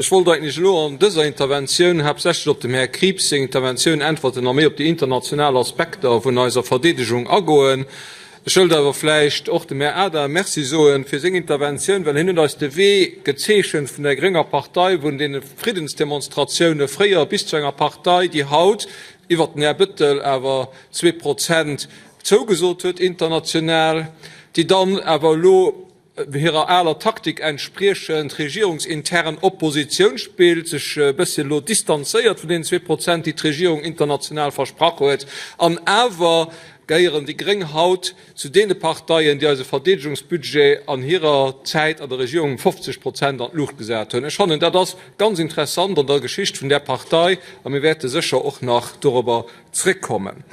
Ech wollt eigentlech elo an dëser Interventioun haaptsächlech op dem Här Krieps seng Interventioun äntwerten a méi op déi international Aspekter vun eiser Verdeedegung agoen. Ech wëllt awer vläicht och dem Här Adam Merci soe fir seng Interventioun, well hien huet eis de Wee gezeechent vun der grénger Partei, vun deene Friddensdemonstratioune fréier bis zu enger Partei, déi haut iwwert den Här Bettel awer 2% zougesot huet international, déi dann awer elo hirer aler Taktik entspriechend regierungsintern Oppositioun spillt, sech e bësschen elo distanzéiert vun deenen 2%, déi d'Regierung international versprach huet. An awer gehéieren déi gréng haut zu deene Parteien, déi eise Verdeedegungsbudget an hirer Zäit an der Regierung ëm 50 Prozent an d'Luucht gesat hunn. Ech fannen, dat ass ganz interessant an der Geschicht vun där Partei a mir wäerte sécher och nach dorobber Zréckkommen.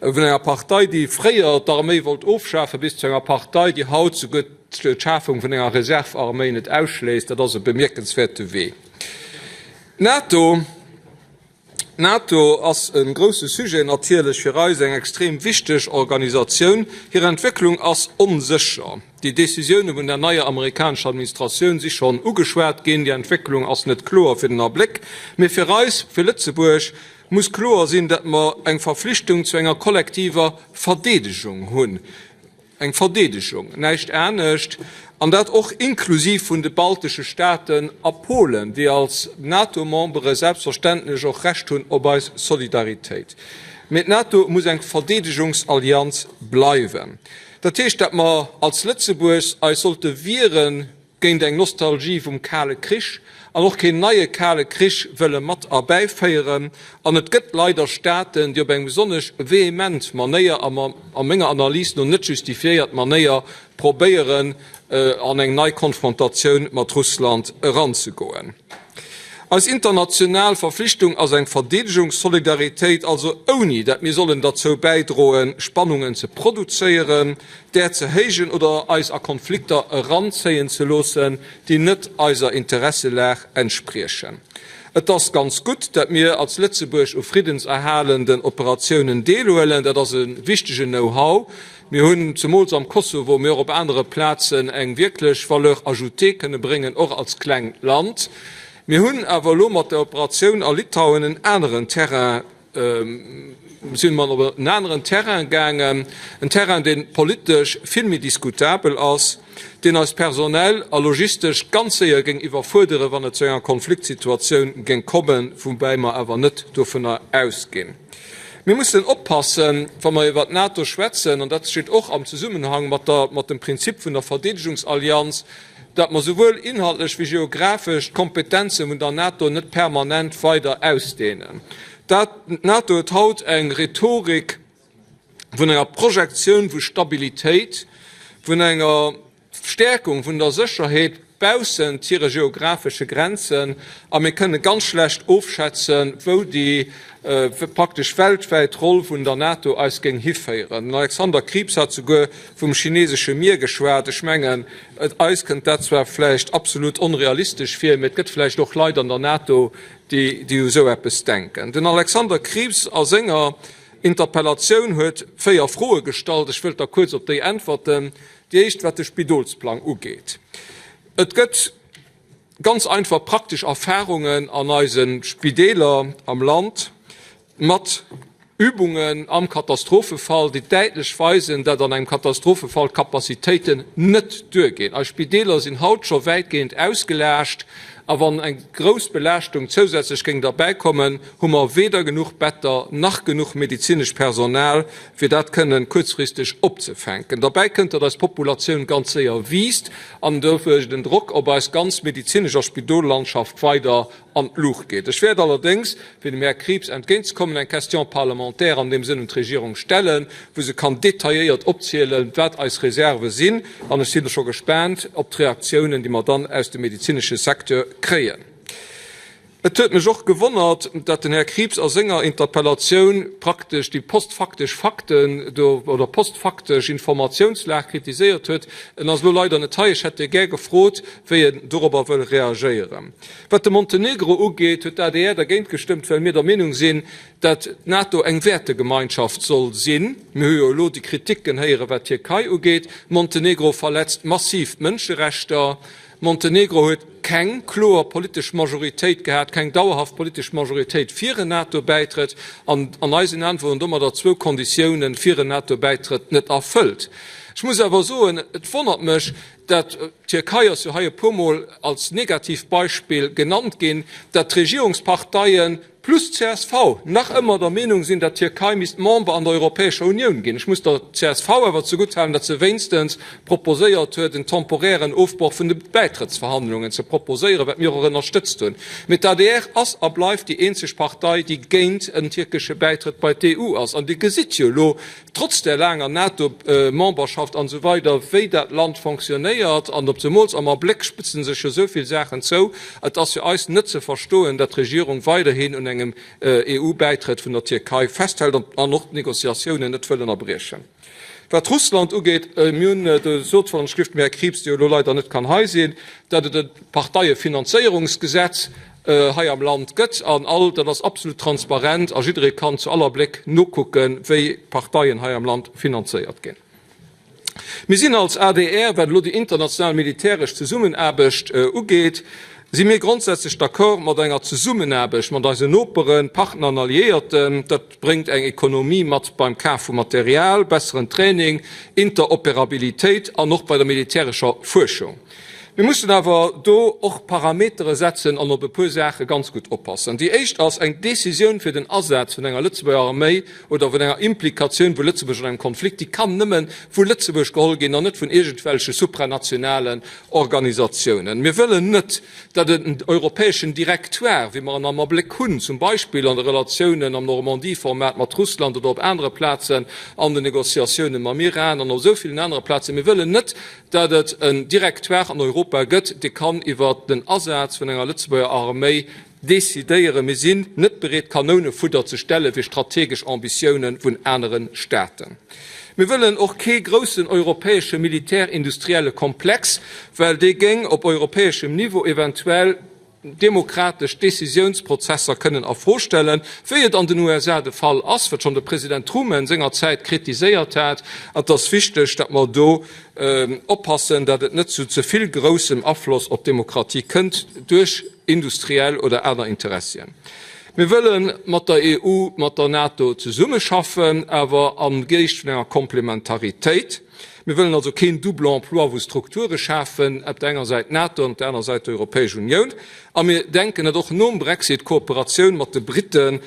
Vun enger Partei, déi fréier d'Arméi wollt ofschafen, bis zu enger Partei, déi haut souguer d'Schafung vun enger Reserve-Arméi net ausschléisst, dat ass e bemierkenswäerte Wee. D'NATO, D'NATO ass e grousse Sujet natierlech fir eis, eng extrem wichteg Organisatioun. Hir Entwécklung ass onsécher. Déi Decisioune vun der neier amerikanescher Administratioun si schonn ugeschwat ginn. Déi Entwécklung ass net kloer fir den Abléck. Mee fir eis, fir Lëtzebuerg, muss kloer sinn, datt mer eng Verflichtung zu enger kollektiver Verdeedegung hunn, eng Verdeedegung, näischt anescht, an dat och inklusiv vun de baltesche Staaten a Polen, déi als NATO-Membere selbstverständlech och Recht hunn op eis Solidaritéit. Mee d'NATO muss eng Verdeedegungsallianz bleiwen. Dat heescht, datt mer als Lëtzebuerg eis sollte wieren, géint eng Nostalgie vum Kale Krich an och keen neie Kale Krich wëlle mat erbäiféieren. An et gëtt leider Staaten, déi op eng besonnesch vehement Manéier a a menger Analys no net justifiéiert Manéier probéieren, an eng nei Konfrontatioun mat Russland eranzegoen. Eis international Verflichtung ass eng Verdeedegungssolidaritéit, also ouni dat mir sollen derzou bäidroen, Spannungen ze produzéieren, där ze héijen oder eis a Konflikter eranzéien ze loossen, déi net eiser Interesselag entspriechen. Et ass ganz gutt, dat mir als Lëtzebuerg u friddenserhalenden Operatiounen deelhuelen. Dat ass e wichtegen Know-how. Mir hunn zemools am Kosovo, mee och op anere Plazen eng wierklech Valeur ajoutée kënne bréngen, och als klengt Land. Mir hunn awer elo mat der Operatioun a Litauen en aneren Terrain, si mer op en aneren Terrain gaangen, en Terrain, dee politesch vill méi diskutabel ass, deen eis personell a logistesch ganz séier géing iwwerfuerderen, wann et zu enger Konfliktsituatioun géing kommen, woubäi mer awer net dovunner ausginn. Mir mussen oppassen, wa mer iwwert d'NATO schwätzen, an dat steet och am Zesummenhang mat der, mat dem Prinzip vun der Verdeedegungsallianz, datt mer souwuel inhaltlech wéi geographesch d'Kompetenze vun der NATO net permanent weider ausdehnen. Dat, d'NATO huet haut eng Rhetorik vun enger Projektioun vu Stabilitéit, vun enger Stäerkung vun der Sécherheet baussent hire geographesche Grenzen a mir kënne ganz schlecht ofschätzen, wou déi praktesch weltwäit Roll vun der NATO eis géing hiféieren. Den Alexander Krieps hat souguer vum chinesesche Mier geschwat. Ech mengen, eis kënnt dat zwar vläicht absolut onrealistesch vir, mee et gëtt vläicht och Leit an der NATO, déi u sou eppes denken. Den Alexander Krieps a senger Interpellatioun huet 4 Froe gestallt. Ech wëllt da kuerz op déi äntwerten. Déi éischt, wat de Spidolsplang ugeet. Et gëtt ganz einfach praktesch Erfahrungen an eise Spideeler am Land mat Übungen am Katastrophefall, déi däitlech weisen, dat an engem Katastrophefall d'Capacitéiten net duerginn. Eis Spideeler sinn haut scho wäitgehend ausgelaascht a wann eng grouss Belaaschtung zousätzlech géing derbäikommen, hu mer weder genuch Better nach genuch medezinesch Personal, fir dat kënnen kuerzfristeg opzefänken. Derbäi kënnt, datt eis Populatioun ganz séier wiisst an doduerch den Drock op eis ganz medezinesch a Spidollandschaft weider an d'Luucht geet. Ech wäert allerdéngs, fir dem Här Krieps entgéintzekommen, eng Question parlementaire an deem Sënn un d'Regierung stellen, wou se kann detailléiert opzielen, wat eis Reserve sinn. An ech sinn scho gespaant op d'Reaktiounen, déi mer dann aus dem medezinesche Secteur kréien. Et huet mech och gewonnert, datt den Här Krieps a senger Interpellatioun praktesch déi postfaktesch Fakten do oder postfaktesch Informatiounslag kritiséiert huet. En ass elo leider net hei, ech hätt e gär gefrot, wéi en dorobber wëll reagéieren. Wat de Montenegro ugeet, huet d'ADR dergéint gestëmmt, well mir der Meenung sinn, datt d'NATO eng Wäertegemeinschaft soll sinn. Mir hu jo elo déi Kriticken héieren, wat d'Tierkei ugeet. Montenegro verletzt massiv d'Mënscherechter. Montenegro huet keng kloer politesch Majoritéit gehat, keng dauerhaft politesch Majoritéit fir en NATO-Bäitrëtt an an eisen Aen woren domadder zwou Konditiounen fir en NATO-Bäitrëtt net erfëllt. Ech muss awer soen, et wonnert mech, dat, d'Tierkei ass jo hei e puermol als Negativbeispill genannt ginn, dat d'Regierungsparteien, plus csv, nach ëmmer der Meenung sinn, datt d'Tierkei misst Member an der Europäescher Unioun ginn. Ech muss der csv awer zegutt halen, datt se wéinstens proposéiert huet, en temporären Ofbroch vun de Bäitrëttsverhandlungen ze proposéieren, wat mir och ënnerstëtzt hunn. Mee d'ADR ass a bleift déi eenzeg Partei, déi géint en tierkesche Bäitrëtt bei d'EU ass. An Dir gesitt jo elo, trotz där laanger NATO-Memberschaft an esou weider, wéi dat Land fonctionnéiert, an op zemools am Abléck spëtzen sech jo esou vill Saachen zou, et ass fir eis net ze verstoen, datt d'Regierung weiderhin un engem EU-Bäitrëtt vun der Tierkei festhält an och d'Negociatiounen net wëll ënnerbriechen. Wat Russland ugeet, mir hunn do sot wann ech gelift dem Här Krieps, dee jo elo leider net kann hei sinn, datt et e Parteiefinanzéierungsgesetz hei am Land gëtt an all, dat ass absolut transparent a jidderee kann zu aller Bléck nokucken, wéi d'Parteien hei am Land finanzéiert ginn. Mir sinn als adr, wat elo déi international militäresch Zesummenaarbecht ugeet, si mir grondsätzlech d'accord mat enger Zesummenaarbecht mat eisen Noperen, Partner an Alliéierten. Dat bréngt eng Ekonomie mat beim Kaf vu Material, besseren Training, Interoperabilitéit an och bei der militärescher Fuerschung. Mir mussen awer do och Parametere setzen an op e puer Saache ganz gutt oppassen. Déi éischt ass, eng Décisioun fir den Asaz vun enger Lëtzebuerger Arméi oder vun enger Implikatioun vu Lëtzebuerg an engem Konflikt, déi kann nëmme vu Lëtzebuerg geholl ginn an net vun iergendwelche supranationalen Organisatiounen. Mir wëllen net, datt et en europäeschen Directoire, wéi mer en am Abléck hunn, zum Beispill an de Relatiounen am Normandie-Format mat Russland oder op anere Plazen, an den Négociatiounen mam Iran an op esou villen anere Plazen, mir wëllen net, datt et en Directoire an Europa gëtt, dee kann iwwert den Asaz vun enger Lëtzebuerger Arméi decidéieren. Mir sinn net bereet, Kanounefudder ze stelle fir strategesch Ambitioune vun anere Staaten. Mir wëllen och kee groussen europäesche militärindustrielle Komplex, well dee géing op europäeschem Niveau eventuell demokratesch Décisiounsprozesser kënnen a Fro stellen, wéi et an den USA de Fall ass, wat schonn de President Truman sengerzäit kritiséiert hat. Et ass wichteg, datt mer do oppassen, datt et net zu ze vill groussem Afloss op d'Demokratie kënnt duerch industriell oder aner Interessien. Mir wëlle mat der EU, mat der NATO zesummeschaffen, awer am Geescht vun enger Komplementaritéit. Mir wëllen also keen Double emploi vu Strukture schafen, op der enger Säit d'NATO an op der anerer Säit d'Europäesch Unioun. A mir denken, datt och nom Brexit d'Kooperatioun mat de Briten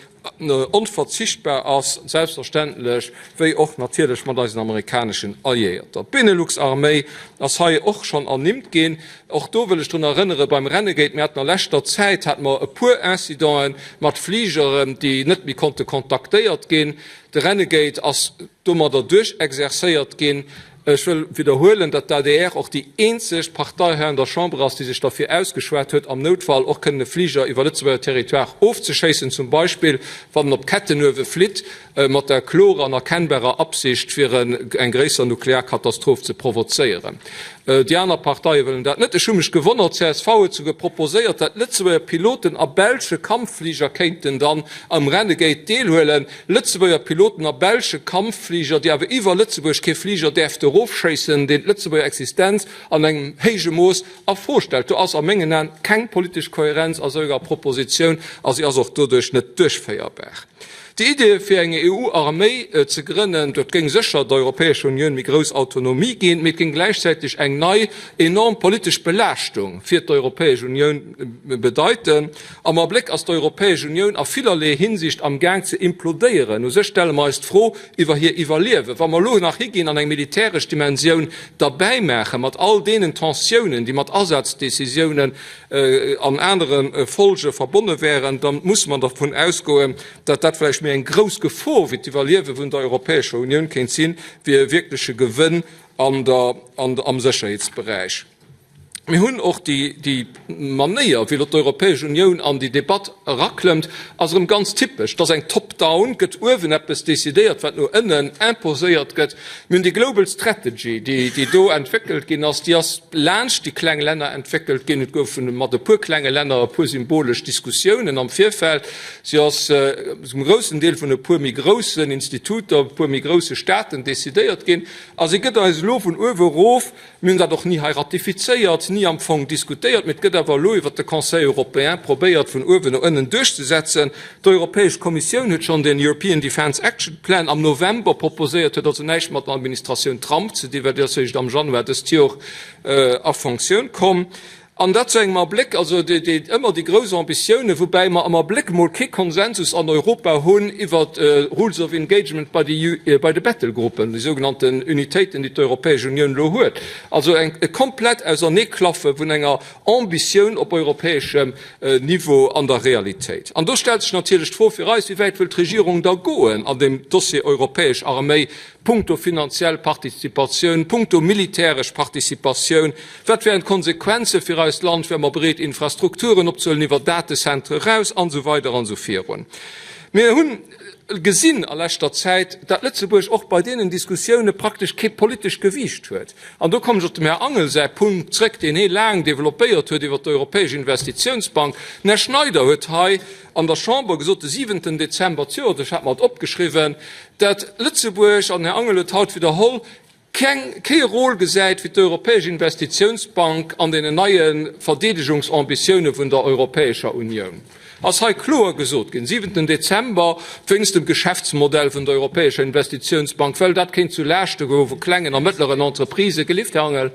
onverzichtbar ass, selbstverständlech wéi och natierlech mat eisen amerikaneschen Alliéierter. D'Benelux-Arméi ass hei och schonn ernimmt ginn. Och do wëll ech drun erënnere beim Renegade, mir haten a leschter Zäit hate mer e puer Incidenten mat Fligeren, déi net méi konnte kontaktéiert ginn. De Renegade ass domadder duerchexercéiert ginn. Ech wëll widderhuelen, datt d'ADR och déi eenzeg Partei hei an der Chamber ass, déi sech derfir ausgeschwat huet, am Noutfall och kënnen e Fliger iwwer Lëtzebuerger Territoire ofzeschéissen, zum Beispill wann en op Kettenuewe flitt, mat der klorer an erkennbarer Absicht, fir eng gréisser Nuklearkatastroph ze provozéieren. Déi aner Parteie wëllen dat net. Ech hu mech gewonnert, csv huet souguer proposéiert, datt Lëtzebuerger Piloten a belsche Kampffliger kéinten dann am Renegade deelhuelen. Lëtzebuerger Piloten a belsche Kampffliger, déi awer iwwer Lëtzebuerg kee Fliger däerfte erofschéissen, deen d'Lëtzebuerger Existenz an engem héije Mooss a Fro stellt. Do ass a mengen Aen keng politesch Kohärenz a sou enger Propositioun a si ass och doduerch net duerchféierbar. Déi Idee fir eng EU-Arméi ze grënnen, dat géing sécher der Europäescher Unioun méi grouss Autonomie ginn, mee et géing gläichzäiteg eng nei enorm politesch Belaaschtung fir d'Europäesch Unioun bedeiten. Am Abléck ass d'Europäesch Unioun a villerlee Hinsicht am Gaang ze implodéieren. U sech stelle mer eis d'Fro iwwer hir Iwwerliewen. Wa mer elo nach higinn an eng militäresch Dimensioun derbäimaachen, mat all deenen Tensiounen, déi mat Asazdecisiounen an anere Folge verbonne wären, da musse mer dervun ausgoen, datt dat vläicht méi eng grouss Gefor fir d'Iwwerliewe vun der Europäescher Unioun kéint sinn, wéi e wierkleche Gewënn an der, am Sécherheetsberäich. Mir hunn och déi, déi Manéier, wéi elo d'Europäesch Unioun an déi Debatt eraklëmmt, ass erëm ganz typesch. Et ass eng Top-down, gëtt uewen eppes decidéiert, wat no ënnen imposéiert gëtt. Mir hunn déi Global Strategy, déi, déi do entwéckelt ginn ass, déi ass laanscht déi kleng Länner entwéckelt ginn. Et goufe mat e puer klenge Länner e puer symbolesch Diskussiounen am Virfeld. Si ass zum groussen Deel vun e puer méi groussen Instituter, e puer méi grousse Staaten decidéiert ginn a si gëtt eis elo vun uewe erof, mir hunn dat och ni hei ratifizéiert. ni am Fong diskutéiert, mee et gëtt awer elo iwwert de Conseil européen probéiert vun uewen no ënnen duerchzesetzen. D'Europäesch Kommissioun huet schonn den European Defence Action Plan am November proposéiert, huet also näischt mat der Administratioun Trump ze dinn, well déi ass eréischt am Januar dëst Jor a Fonctioun komm. An dat zu engem Abléck, also déi ëmmer déi grouss Ambitiounen, woubäi mer am Abléck emol kee Konsensus an Europa hunn iwwer Rules of Engagement bei de Battlegruppen, déi sougenannten Unitéiten, déi d'Europäesch Unioun elo huet. Also e komplett Auserneeklaffe vun enger Ambitioun op europäeschem Niveau an der Realitéit. An do stellt sech natierlech d'Fro fir eis, Wéi wäit wëll d'Regierung da goen an deem Dossier europäesch Arméi punkto finanziell Participatioun, punkto militäresch Participatioun? Wat wären d'Konsequenze fir eist Land? Wäre mer bereet, Infrastrukturen opzehuelen iwwer Datezentre eraus an esou weider an esou virun? Mir hu gesinn a leschter Zäit, dat Lëtzebuerg och bei deenen Diskussioune praktesch kee politescht Gewiicht huet. An do kommen ech op dem Här Angel säi Punkt zrëck, deen hee laang developpéiert huet iwwert d'Europäesch Investitiounsbank. Den Här Schneider huet hei an der Chamber gesot, de siwenten Dezember d'Joert, ech hat mer et opgeschriwwen, dat Lëtzebuerg, an den Här Angel huet haut widderholl, keng, kee Rôle gesäit fir d'Europäesch Investitiounsbank an deenen neie Verdeedegungsambitioune vun der Europäescher Unioun, ass hei kloer gesot ginn, siwenten Dezember, wéinst dem Geschäftsmodell vun der Europäescher Investitiounsbank, well dat kéint zu Laaschte goe vu klengen a mëttleren Entreprisë. Gelift, Här Angel,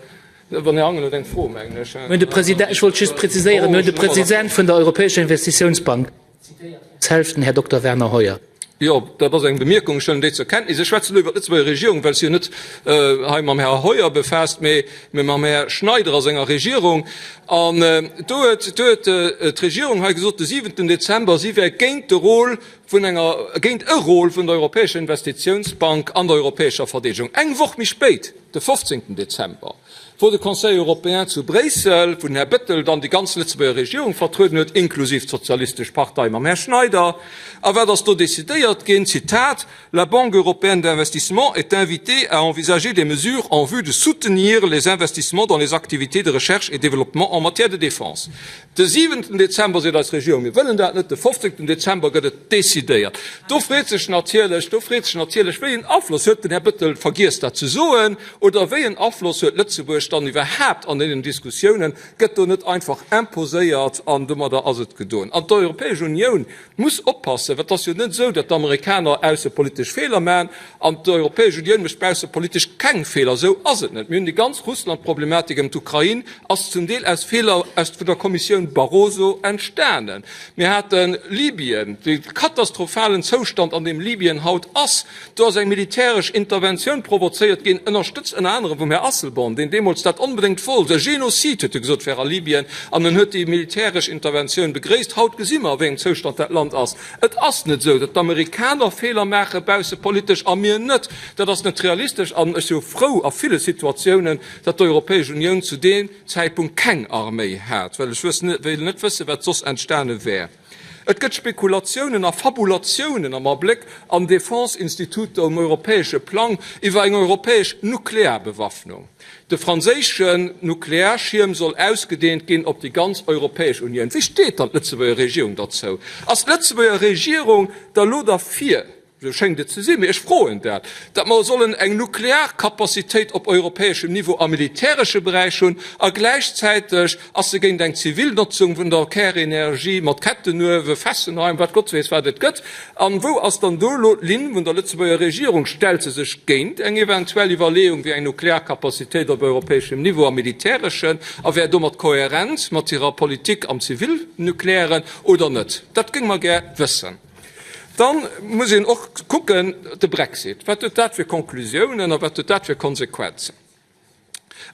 wann Här Angel huet eng Fro, mengen ech. Mir hunn de President, ech wollt just präziséieren, mir hunn de President vun der Europäescher Investitiounsbank zitéiert, den Här Dokter Werner Hoyer. Jo, dat ass eng Bemierkung, ech huelen déi zur Kenntnis. Ech schwätzen elo iwwer d'Lëtzebuerger Regierung, well ech si jo net hei mam Här Hoyer befaasst, mee mam Här Schneider a senger Regierung. An do huet, do huet d'Regierung hei gesot de siwenten Dezember, si wär géint de Rôle vun enger, géint e Rôle vun der Europäescher Investitiounsbank an der europäescher Verdeedegung. Eng Woch méi spéit, de 15. Dezember, wor de Conseil européen zu Bréissel, wou den Här Bettel dann déi ganz Lëtzebuerger Regierung vertrueden huet, inklusiv d'Sozialistesch Partei mam Här Schneider. A wat ass do decidéiert ginn? Zitat, La Banque européenne d'investissement est invitée à envisager des mesures en vue de soutenir les investissements dans les activités de recherche et développement en matière de défense. De siwenten Dezember seet eis Regierung, mir wëllen dat net. De fofzéngten Dezember gëtt et decidéiert. Do freet sech natierlech, do freet sech natierlech, wéi en Afloss huet den Här Bettel vergiess dat ze soen, oder wéi en Afloss huet Lëtzebuerg dann iwwerhaapt an deenen Diskussiounen? Gëtt do net einfach imposéiert an domadder ass et gedoen? An d'Europäesch Unioun muss oppassen, well et ass jo net esou, datt d'Amerikaner aussepolitesch Feeler maachen an d'Europäesch Unioun mécht baussepolitesch keng Feeler. Esou ass et net. Mir hunn déi ganz Russland-Problematik ëm d'Ukrain ass zum Deel aus Feeler aus vun der Kommissioun Barroso entstanen. Mir hate Libyen, dee katastrophalen Zoustand an deem Libyen haut ass, do ass eng militäresch Interventioun provozéiert ginn, ënnerstëtzt ënner anerem vum Här Asselborn, deen deemools dat onbedéngt wollt, e Génocide huet e gesot wär a Libyen, an en huet déi militäresch Interventioun begréisst. Haut gesi mer a wéi engem Zoustand dat Land ass. Et ass net esou, datt d'Amerikaner Feeler maache baussepolitesch a mir net. Dat ass net realistesch an ech si jo frou a ville Situatiounen, datt d'Europäesch Unioun zu deem Zäitpunkt keng Arméi hat, well ech wéilt net wëssen, wat soss entstane wär. Et gëtt Spekulatiounen a Fabulatiounen am Abléck an Defense-Instituter um europäesche Plang iwwer eng europäesch Nuklearbewaffnung. De franséischen Nuklearschierm soll ausgedeent ginn op déi ganz Europäesch Unioun. Wéi steet dann d'Lëtzebuerger Regierung derzou? Ass d'Lëtzebuerger Regierung da lo derfir, Esou schéngt et ze sinn, mee ech froen dat, datt mer sollen eng Nuklearcapacitéit op europäeschem Niveau am militäresche Beräich hunn a gläichzäiteg ass se géint eng zivil Notzung vun der Kärenergie mat Kettenuewe, Fessenheim, wat Gott weess wat et gëtt. An wou ass dann do elo d'Linn vun der Lëtzebuerger Regierung? Stellt se sech géint eng eventuell Iwwerleeung wéi eng Nuklearcapacitéit op europäeschem Niveau am militäreschen a wär domat kohärent mat hirer Politik am zivil-nukleären oder net? Dat géinge mer gär wëssen. Dann muss een och kucken, de Brexit, wat huet dat fir Konklusiounen a wat huet dat fir Konsequenzen?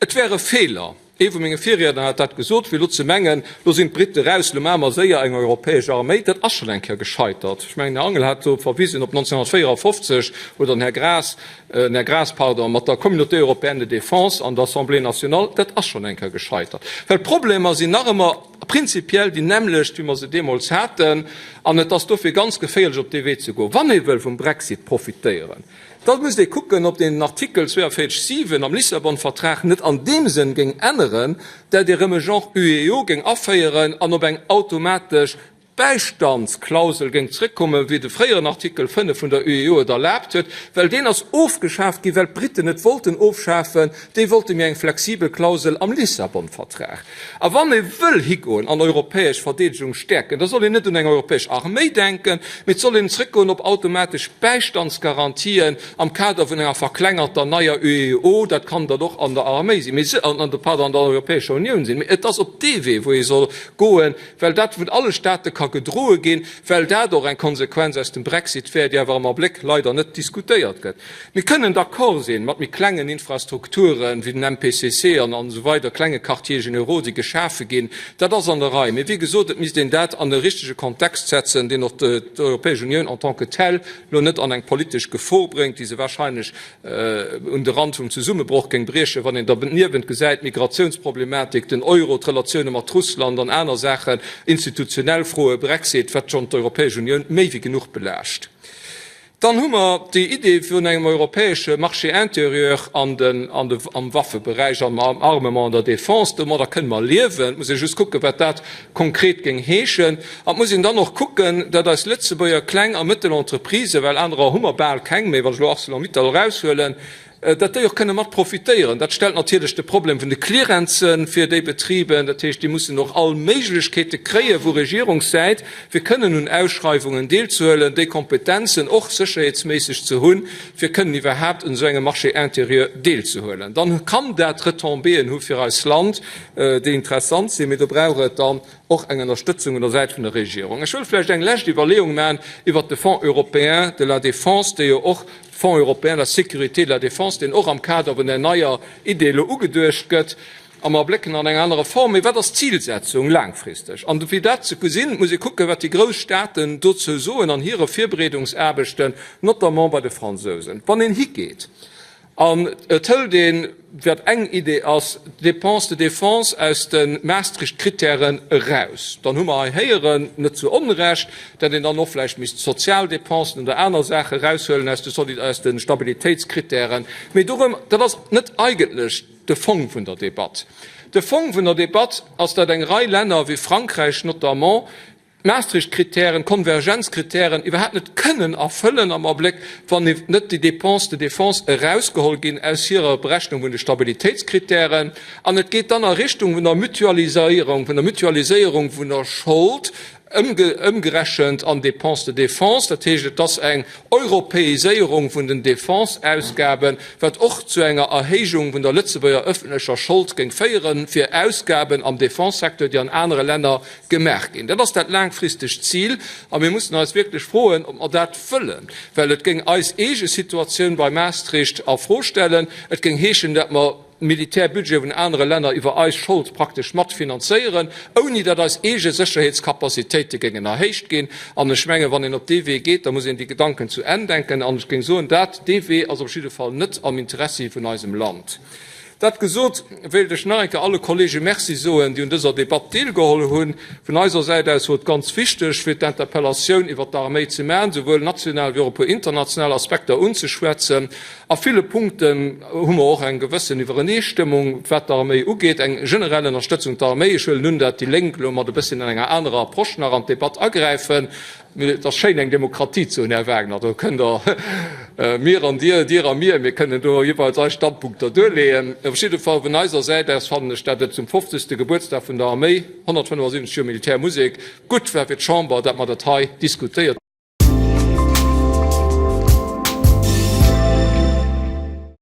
Et wär e Feeler, ee vu menge Virriedner hat dat gesot, fir elo ze mengen, lo sinn d'Brite raus, lo maache mer séier eng europäesch Arméi. Dat ass schonn eng Kéier gescheitert. Ech mengen, den Här Angel hat do verwisen op 1954, oder den Här Graas, den Här Graas, pardon, mat der Communauté européenne de défense an der Assemblée nationale. Dat ass schonn eng Kéier gescheitert, well d'Problemer sinn nach ëmmer, Prinzipiell déi nämmlecht, wéi mer se deemools haten, an et ass dofir ganz geféierlech, op dee Wee ze goen. Wann ee wëll vum Brexit profitéieren, da misst ee kucken, ob een den Artikel 42, 7 am Lissabon-Vertrag net an deem Sënn géing änneren, dat ee rëm e Genre UEO géing aféieren an op eng automatesch. Bäistandsklausel géing zréckkommen, wéi de fréieren Artikel 5 vun der UEO et erlaabt huet, well deen ass ofgeschaaft ginn, well d'Briten et wollten ofschafen. Déi wollte méi eng flexibel Klausel am Lissabon-Vertrag. A wann ee wëll higoen an europäesch Verdeedegung stäerken, da soll een net un eng europäesch Arméi denken, mee et soll een zréckgoen op automatesch Bäistandsgarantien am Kader vun enger verklengerter neier UEO. Dat kann dann och an der Arméi sinn, mee an der, pardon, an der Europäescher Unioun sinn. Mee et ass op dee Wee, wou ee soll goen, well dat vun alle Staate ka gedroe ginn, well dat och eng Konsequenz aus dem Brexit wär, déi awer am Abléck leider net diskutéiert gëtt. Mir kënnen d'accord sinn mat méi klengen Infrastrukturen, wéi den MPCC an esou weider, klenge Quartiers généraux, déi geschafe ginn. Dat ass an der Rei. Mee wéi gesot, et misst een dat an e richtege Kontext setzen, deen och d'Europäesch Unioun en tant que telle elo net an eng politesch Gefor bréngt, déi se wahrscheinlech un de Rand vum Zesummebroch géing briechen, wann een derniewent gesäit, d'Migratiounsproblematik, den Euro, d'Relatioune mat Russland an aner Saachen, institutionell Froe, Brexit, wat schonn d'Europäesch Unioun méi wéi genuch belaascht. Dann hu mer déi Idee vun engem europäesche Marché intérieur an den, an de, am Waffeberäich, am Armement, an der Défense. Domadder kënne mer liewen. Et muss ee just kucken, wat dat konkret géing heeschen. An et muss een dann och kucken, datt eis Lëtzebuerger kleng a mëttel Entreprisen, well anerer hu mer bal keng méi, wann ech elo Arcelor-Mittal eraushuelen, datt déi och kënne mat profitéieren. Dat stellt natierlech de Problem vun de Clearancë fir déi Betriben. Dat heescht, déi mussen och all Méiglechkeete kréie vu Regierungssäit, fir kënnen un Ausschreiwungen deelzehuelen, déi Kompetenzen och sécherheetsméisseg ze hunn, fir kënnen iwwerhaapt un esou engem Marché intérieur deelzehuelen. Dann kann dat Retombéeën hu fir eis Land, déi interessant sinn, mee do brauch et dann och eng Ënnerstëtzung un der Säit vun der Regierung. Ech wëll vläicht eng lescht Iwwerleeung maachen iwwert de Fonds européen de la défense, dee jo och, Fonds européen de la sécurité et de la défense, deen och am Kader vun där neier Idee elo ugeduecht gëtt, a mer blécken an eng aner Reform. Mee wat ass d'Zilsetzung laangfristeg? An fir dat ze gesinn, muss ee kucken, wat déi grouss Staaten dozou soen an hire Virbereedungsaarbechten, notamment bei de Fransousen. Wann een higeet An et hëlt een, wat eng Idee ass, d'Dépenses de défense aus de Maastricht-Kritären eraus. Dann hu mer hei héieren, net zu Onrecht, datt een dann och vläicht misst d'Sozialdepensen oder aner Saache eraushuelen aus de Stabilitéitskritären. Mee dorëm, dat ass net eigentlech de Fong vun der Debatt. De Fong vun der Debatt ass, datt eng Rei Länner, wéi Frankräich notamment, d'Maastricht-Kritären, d'Konvergenzkritären iwwerhaapt net kënnen erfëllen am Abléck, wann net déi Dépenses de défense erausgeholl ginn aus hirer Berechnung vun de Stabilitéitskritären. An et geet dann a Richtung vun der Mutualiséierung, vun der Mutualiséierung vun der Schold, ëmgerechent an Dépenses de défense. Dat heescht, et ass eng Europäiséierung vun den Défense-Ausgaben, wat och zu enger Erhéijung vun der Lëtzebuerger ëffentlecher Schold géing féieren, fir Ausgaben am Défense-Secteur, déi an anere Länner gemaach ginn. Dat ass dat laangfristegt Zil a mir mussen eis wierklech froen, ob mer dat wëllen, well et géing eis eege Situatioun bei Maastricht a Fro stellen. Et géing heeschen, datt mer d'Militärbudgete vun anere Länner iwwer eis Schold praktesch mat finanzéieren, ouni datt eis eege Sécherheetscapacitéite géingen erhéicht ginn. An ech mengen, wann een op dee Wee geet, da muss een déi Gedanken zu Enn denken. An ech géing soen, dat, dee Wee ass op jidde Fall net am Interessi vun eisem Land. Dat gesot, wéilt ech nach eng Kéier alle Kollege Merci soen, déi un dëser Debatt deelgeholl hunn. Vun eiser Säit aus wor et ganz wichteg, fir d'Interpellatioun iwwert d'Arméi ze maachen, souwuel national wéi och e puer international Aspekter unzeschwätzen. A ville Punkten hu mer och eng gewëssen Iwwereneestëmmung, wat d'Arméi ugeet, eng generell Ënnerstëtzung d'Arméi. Ech huelen un, dat déi Lénk elo mat e bësschen enger anerer Approche nach an d'Debatt agräifen. Mee et ass schéin eng Demokratie ze hunn, Här Wagner. Do kënnt Der, mir an Dir, Dir a mir, mir kënnen do jeeweils eis Standpunkter duerleeën. Op jidde Fall vun eiser Säit aus fannen ech, dat et zum 50. Gebuertsdag vun der Arméi, 175 Joer Militärmusek, gutt war fir d'Chamber, dat mer dat hei diskutéiert.